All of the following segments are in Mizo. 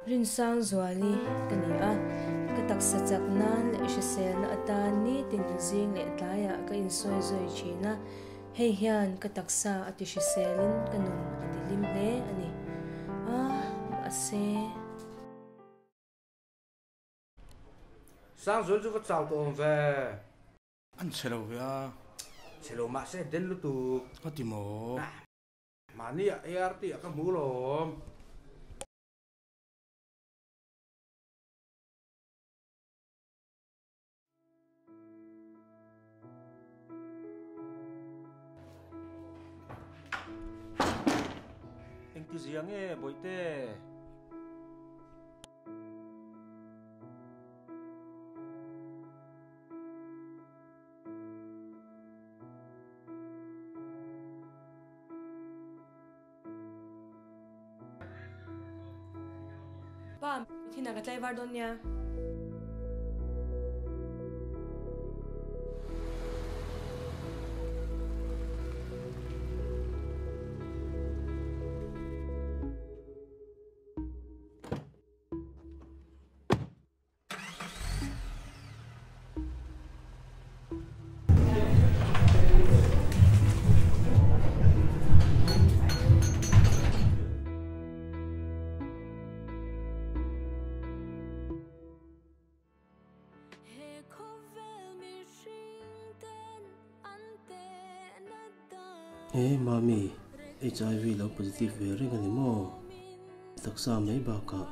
Rinsangzuali ka ni a, ka taksa chak nan leh hriselna atan nitin zing leh tlaiah ka insawi zawi thin a, hei hian ka taksa a ti hriselin ka nun a ti hlim hle a ni. A, mahse. Sangzuali chu va chau tawh awm ve. An chhe lo ve a. Chhe lo mahse den lutuk. A ti maw? Mahni ah ART ah ka hmu lawm. Engti zia nge Bawihte? Pa, thinah ka tlaivar dawn nia. He Mami, HIV lo positive ve reng a ni maw? Taksa mai bakah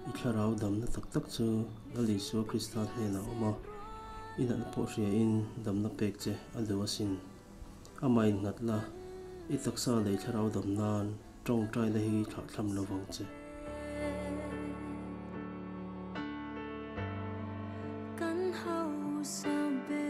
i thlarau damna tak tak chu Lal Isua Krista hnenah a awm a, i natna pawh hriain damna pek che a duh asin. Amah innghat la, i taksa leh i thlarau dam nan tawngtaina hi thlahthlam lo vang che. Kan hausa ber.